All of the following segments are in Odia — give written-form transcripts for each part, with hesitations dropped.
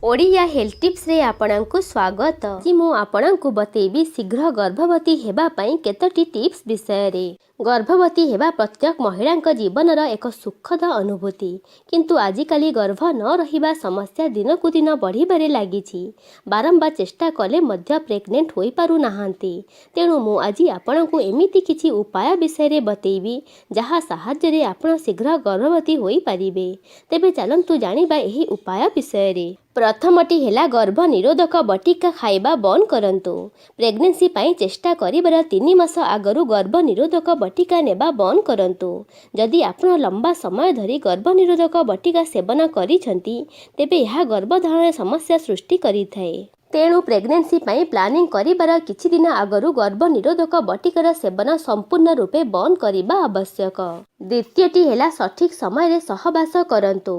ଓଡ଼ିଆ ହେଲ୍ଥ ଟିପ୍ସରେ ଆପଣଙ୍କୁ ସ୍ୱାଗତ। ଆଜି ମୁଁ ଆପଣଙ୍କୁ ବତେଇବି ଶୀଘ୍ର ଗର୍ଭବତୀ ହେବା ପାଇଁ କେତୋଟି ଟିପ୍ସ ବିଷୟରେ। ଗର୍ଭବତୀ ହେବା ପ୍ରତ୍ୟେକ ମହିଳାଙ୍କ ଜୀବନର ଏକ ସୁଖଦ ଅନୁଭୂତି। କିନ୍ତୁ ଆଜିକାଲି ଗର୍ଭ ନ ରହିବା ସମସ୍ୟା ଦିନକୁ ଦିନ ବଢ଼ିବାରେ ଲାଗିଛି। ବାରମ୍ବାର ଚେଷ୍ଟା କଲେ ମଧ୍ୟ ପ୍ରେଗନେଣ୍ଟ ହୋଇପାରୁନାହାନ୍ତି। ତେଣୁ ମୁଁ ଆଜି ଆପଣଙ୍କୁ ଏମିତି କିଛି ଉପାୟ ବିଷୟରେ ବତେଇବି, ଯାହା ସାହାଯ୍ୟରେ ଆପଣ ଶୀଘ୍ର ଗର୍ଭବତୀ ହୋଇପାରିବେ। ତେବେ ଚାଲନ୍ତୁ ଜାଣିବା ଏହି ଉପାୟ ବିଷୟରେ। ପ୍ରଥମଟି ହେଲା, ଗର୍ଭ ନିରୋଧକ ବଟିକା ଖାଇବା ବନ୍ଦ କରନ୍ତୁ। ପ୍ରେଗନେନ୍ସି ପାଇଁ ଚେଷ୍ଟା କରିବାର 3 ମାସ ଆଗରୁ ଗର୍ଭ ନିରୋଧକ ବଟିକା ନେବା ବନ୍ଦ କରନ୍ତୁ। ଯଦି ଆପଣ ଲମ୍ବା ସମୟ ଧରି ଗର୍ଭ ନିରୋଧକ ବଟିକା ସେବନ କରିଛନ୍ତି, ତେବେ ଏହା ଗର୍ଭଧାରଣରେ ସମସ୍ୟା ସୃଷ୍ଟି କରିଥାଏ। ତେଣୁ ପ୍ରେଗନେନ୍ସି ପାଇଁ ପ୍ଲାନିଂ କରିବାର କିଛି ଦିନ ଆଗରୁ ଗର୍ଭ ନିରୋଧକ ବଟିକାର ସେବନ ସମ୍ପୂର୍ଣ୍ଣ ରୂପେ ବନ୍ଦ କରିବା ଆବଶ୍ୟକ। ଦ୍ୱିତୀୟଟି ହେଲା, ସଠିକ୍ ସମୟରେ ସହବାସ କରନ୍ତୁ।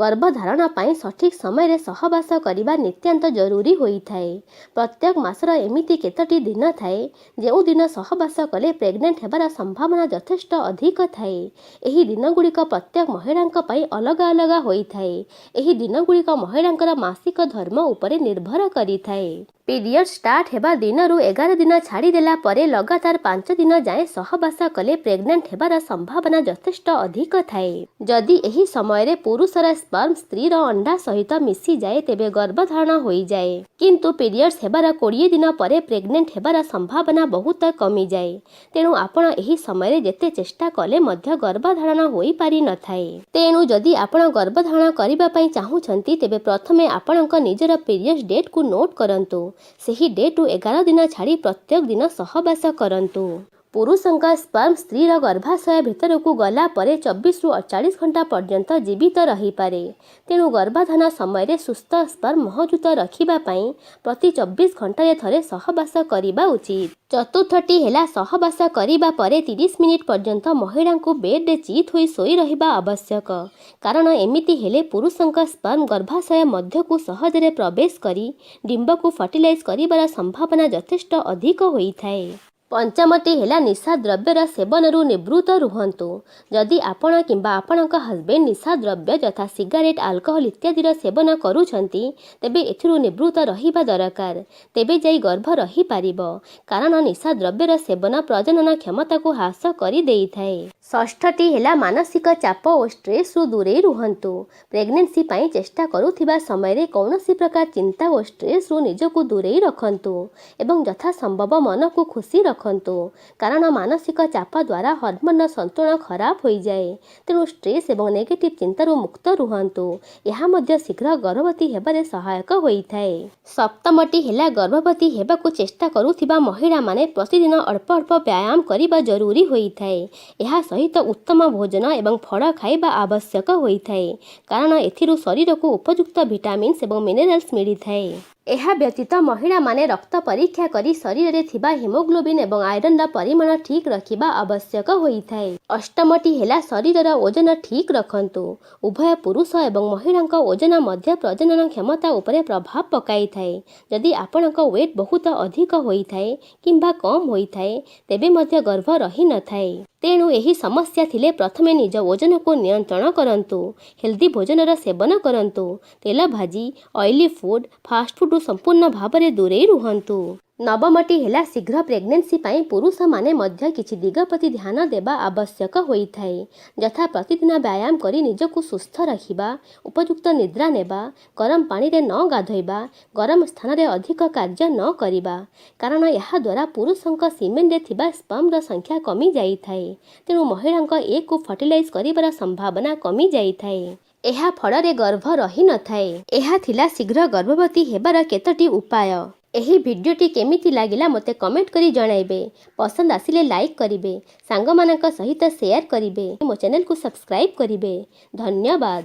ଗର୍ଭଧାରଣ ପାଇଁ ସଠିକ୍ ସମୟରେ ସହବାସ କରିବା ନିତ୍ୟାନ୍ତ ଜରୁରୀ ହୋଇଥାଏ। ପ୍ରତ୍ୟେକ ମାସର ଏମିତି କେତୋଟି ଦିନ ଥାଏ, ଯେଉଁ ଦିନ ସହବାସ କଲେ ପ୍ରେଗନେଣ୍ଟ ହେବାର ସମ୍ଭାବନା ଯଥେଷ୍ଟ ଅଧିକ ଥାଏ। ଏହି ଦିନଗୁଡ଼ିକ ପ୍ରତ୍ୟେକ ମହିଳାଙ୍କ ପାଇଁ ଅଲଗା ଅଲଗା ହୋଇଥାଏ। ଏହି ଦିନଗୁଡ଼ିକ ମହିଳାଙ୍କର ମାସିକ ଧର୍ମ ଉପରେ ନିର୍ଭର କରିଥାଏ। ପିରିୟଡ଼ ଷ୍ଟାର୍ଟ ହେବା ଦିନରୁ 11 ଦିନ ଛାଡ଼ିଦେଲା ପରେ ଲଗାତାର 5 ଦିନ ଯାଏଁ ସହବାସ କଲେ ପ୍ରେଗନେଣ୍ଟ ହେବାର ସମ୍ଭାବନା ଯଥେଷ୍ଟ ଅଧିକ ଥାଏ। ଯଦି ଏହି ସମୟରେ ପୁରୁଷର ସ୍ପର୍ମ ସ୍ତ୍ରୀର ଅଣ୍ଡା ସହିତ ମିଶିଯାଏ, ତେବେ ଗର୍ଭଧାରଣ ହୋଇଯାଏ। କିନ୍ତୁ ପିରିୟଡ଼୍ସ ହେବାର 20 ଦିନ ପରେ ପ୍ରେଗନେଣ୍ଟ ହେବାର ସମ୍ଭାବନା ବହୁତ କମିଯାଏ। ତେଣୁ ଆପଣ ଏହି ସମୟରେ ଯେତେ ଚେଷ୍ଟା କଲେ ମଧ୍ୟ ଗର୍ଭଧାରଣ ହୋଇପାରିନଥାଏ। ତେଣୁ ଯଦି ଆପଣ ଗର୍ଭଧାରଣ କରିବା ପାଇଁ ଚାହୁଁଛନ୍ତି, ତେବେ ପ୍ରଥମେ ଆପଣଙ୍କ ନିଜର ପିରିୟଡ଼୍ସ ଡେଟ୍କୁ ନୋଟ୍ କରନ୍ତୁ। ସେହି ଡେଟ୍ରୁ 11 ଦିନ ଛାଡ଼ି ପ୍ରତ୍ୟେକ ଦିନ ସହବାସ କରନ୍ତୁ। ପୁରୁଷଙ୍କ ସ୍ପର୍ମ ସ୍ତ୍ରୀର ଗର୍ଭାଶୟ ଭିତରକୁ ଗଲା ପରେ 24ରୁ 48 ଘଣ୍ଟା ପର୍ଯ୍ୟନ୍ତ ଜୀବିତ ରହିପାରେ। ତେଣୁ ଗର୍ଭାଧାନ ସମୟରେ ସୁସ୍ଥ ସ୍ପର୍ମ ମହଜୁଦ ରଖିବା ପାଇଁ ପ୍ରତି 24 ଘଣ୍ଟାରେ ଥରେ ସହବାସ କରିବା ଉଚିତ। ଚତୁର୍ଥଟି ହେଲା, ସହବାସ କରିବା ପରେ 30 ମିନିଟ୍ ପର୍ଯ୍ୟନ୍ତ ମହିଳାଙ୍କୁ ବେଡ୍ରେ ଚିତ୍ ହୋଇ ଶୋଇ ରହିବା ଆବଶ୍ୟକ। କାରଣ ଏମିତି ହେଲେ ପୁରୁଷଙ୍କ ସ୍ପର୍ମ ଗର୍ଭାଶୟ ମଧ୍ୟକୁ ସହଜରେ ପ୍ରବେଶ କରି ଡିମ୍ବକୁ ଫର୍ଟିଲାଇଜ୍ କରିବାର ସମ୍ଭାବନା ଯଥେଷ୍ଟ ଅଧିକ ହୋଇଥାଏ। ପଞ୍ଚମଟି ହେଲା, ନିଶା ଦ୍ରବ୍ୟର ସେବନରୁ ନିବୃତ୍ତ ରୁହନ୍ତୁ। ଯଦି ଆପଣ କିମ୍ବା ଆପଣଙ୍କ ହଜବେଣ୍ଡ ନିଶା ଦ୍ରବ୍ୟ ଯଥା ସିଗାରେଟ୍, ଆଲକୋହଲ ଇତ୍ୟାଦିର ସେବନ କରୁଛନ୍ତି, ତେବେ ଏଥିରୁ ନିବୃତ୍ତ ରହିବା ଦରକାର। ତେବେ ଯାଇ ଗର୍ଭ ରହିପାରିବ। କାରଣ ନିଶା ଦ୍ରବ୍ୟର ସେବନ ପ୍ରଜନନ କ୍ଷମତାକୁ ହ୍ରାସ କରିଦେଇଥାଏ। ଷଷ୍ଠଟି ହେଲା, ମାନସିକ ଚାପ ଓ ଷ୍ଟ୍ରେସ୍ରୁ ଦୂରେଇ ରୁହନ୍ତୁ। ପ୍ରେଗନେନ୍ସି ପାଇଁ ଚେଷ୍ଟା କରୁଥିବା ସମୟରେ କୌଣସି ପ୍ରକାର ଚିନ୍ତା ଓ ଷ୍ଟ୍ରେସ୍ରୁ ନିଜକୁ ଦୂରେଇ ରଖନ୍ତୁ ଏବଂ ଯଥାସମ୍ଭବ ମନକୁ ଖୁସି ରଖନ୍ତୁ। କାରଣ ମାନସିକ ଚାପ ଦ୍ୱାରା ହରମୋନର ସନ୍ତୁଳନ ଖରାପ ହୋଇଯାଏ। ତେଣୁ ଷ୍ଟ୍ରେସ୍ ଏବଂ ନେଗେଟିଭ୍ ଚିନ୍ତାରୁ ମୁକ୍ତ ରୁହନ୍ତୁ। ଏହା ମଧ୍ୟ ଶୀଘ୍ର ଗର୍ଭବତୀ ହେବାରେ ସହାୟକ ହୋଇଥାଏ। ସପ୍ତମଟି ହେଲା, ଗର୍ଭବତୀ ହେବାକୁ ଚେଷ୍ଟା କରୁଥିବା ମହିଳାମାନେ ପ୍ରତିଦିନ ଅଳ୍ପ ଅଳ୍ପ ବ୍ୟାୟାମ କରିବା ଜରୁରୀ ହୋଇଥାଏ। ଏହା ସହିତ ଉତ୍ତମ ଭୋଜନ ଏବଂ ଫଳ ଖାଇବା ଆବଶ୍ୟକ ହୋଇଥାଏ। କାରଣ ଏଥିରୁ ଶରୀରକୁ ଉପଯୁକ୍ତ ଭିଟାମିନ୍ସ ଏବଂ ମିନେରାଲ୍ସ ମିଳିଥାଏ। ଏହା ବ୍ୟତୀତ ମହିଳାମାନେ ରକ୍ତ ପରୀକ୍ଷା କରି ଶରୀରରେ ଥିବା ହିମୋଗ୍ଲୋବିନ୍ ଏବଂ ଆଇରନ୍ର ପରିମାଣ ଠିକ୍ ରଖିବା ଆବଶ୍ୟକ ହୋଇଥାଏ। ଅଷ୍ଟମଟି ହେଲା, ଶରୀରର ଓଜନ ଠିକ୍ ରଖନ୍ତୁ। ଉଭୟ ପୁରୁଷ ଏବଂ ମହିଳାଙ୍କ ଓଜନ ମଧ୍ୟ ପ୍ରଜନନ କ୍ଷମତା ଉପରେ ପ୍ରଭାବ ପକାଇଥାଏ। ଯଦି ଆପଣଙ୍କ ୱେଟ୍ ବହୁତ ଅଧିକ ହୋଇଥାଏ କିମ୍ବା କମ୍ ହୋଇଥାଏ, ତେବେ ମଧ୍ୟ ଗର୍ଭ ରହିନଥାଏ। ତେଣୁ ଏହି ସମସ୍ୟା ଥିଲେ ପ୍ରଥମେ ନିଜ ଓଜନକୁ ନିୟନ୍ତ୍ରଣ କରନ୍ତୁ। ହେଲ୍ଦି ଭୋଜନର ସେବନ କରନ୍ତୁ। ତେଲ ଭାଜି, ଅଏଲି ଫୁଡ୍, ଫାଷ୍ଟଫୁଡ୍ରୁ ସମ୍ପୂର୍ଣ୍ଣ ଭାବରେ ଦୂରେଇ ରୁହନ୍ତୁ। ନବମଟି ହେଲା, ଶୀଘ୍ର ପ୍ରେଗନେନ୍ସି ପାଇଁ ପୁରୁଷମାନେ ମଧ୍ୟ କିଛି ଦିଗ ପ୍ରତି ଧ୍ୟାନ ଦେବା ଆବଶ୍ୟକ ହୋଇଥାଏ। ଯଥା ପ୍ରତିଦିନ ବ୍ୟାୟାମ କରି ନିଜକୁ ସୁସ୍ଥ ରଖିବା, ଉପଯୁକ୍ତ ନିଦ୍ରା ନେବା, ଗରମ ପାଣିରେ ନ ଗାଧୋଇବା, ଗରମ ସ୍ଥାନରେ ଅଧିକ କାର୍ଯ୍ୟ ନ କରିବା। କାରଣ ଏହାଦ୍ୱାରା ପୁରୁଷଙ୍କ ସିମେନ୍ରେ ଥିବା ସ୍ପର୍ମର ସଂଖ୍ୟା କମି ଯାଇଥାଏ। ତେଣୁ ମହିଳାଙ୍କ ଏଗ୍କୁ ଫର୍ଟିଲାଇଜ୍ କରିବାର ସମ୍ଭାବନା କମି ଯାଇଥାଏ। ଏହା ଫଳରେ ଗର୍ଭ ରହିନଥାଏ। ଏହା ଥିଲା ଶୀଘ୍ର ଗର୍ଭବତୀ ହେବାର କେତୋଟି ଉପାୟ। ଏହି ଭିଡ଼ିଓଟି କେମିତି ଲାଗିଲା, ମୋତେ କମେଣ୍ଟ କରି ଜଣାଇବେ। ପସନ୍ଦ ଆସିଲେ ଲାଇକ୍ କରିବେ, ସାଙ୍ଗମାନଙ୍କ ସହିତ ସେୟାର କରିବେ, ମୋ ଚ୍ୟାନେଲକୁ ସବସ୍କ୍ରାଇବ୍ କରିବେ। ଧନ୍ୟବାଦ।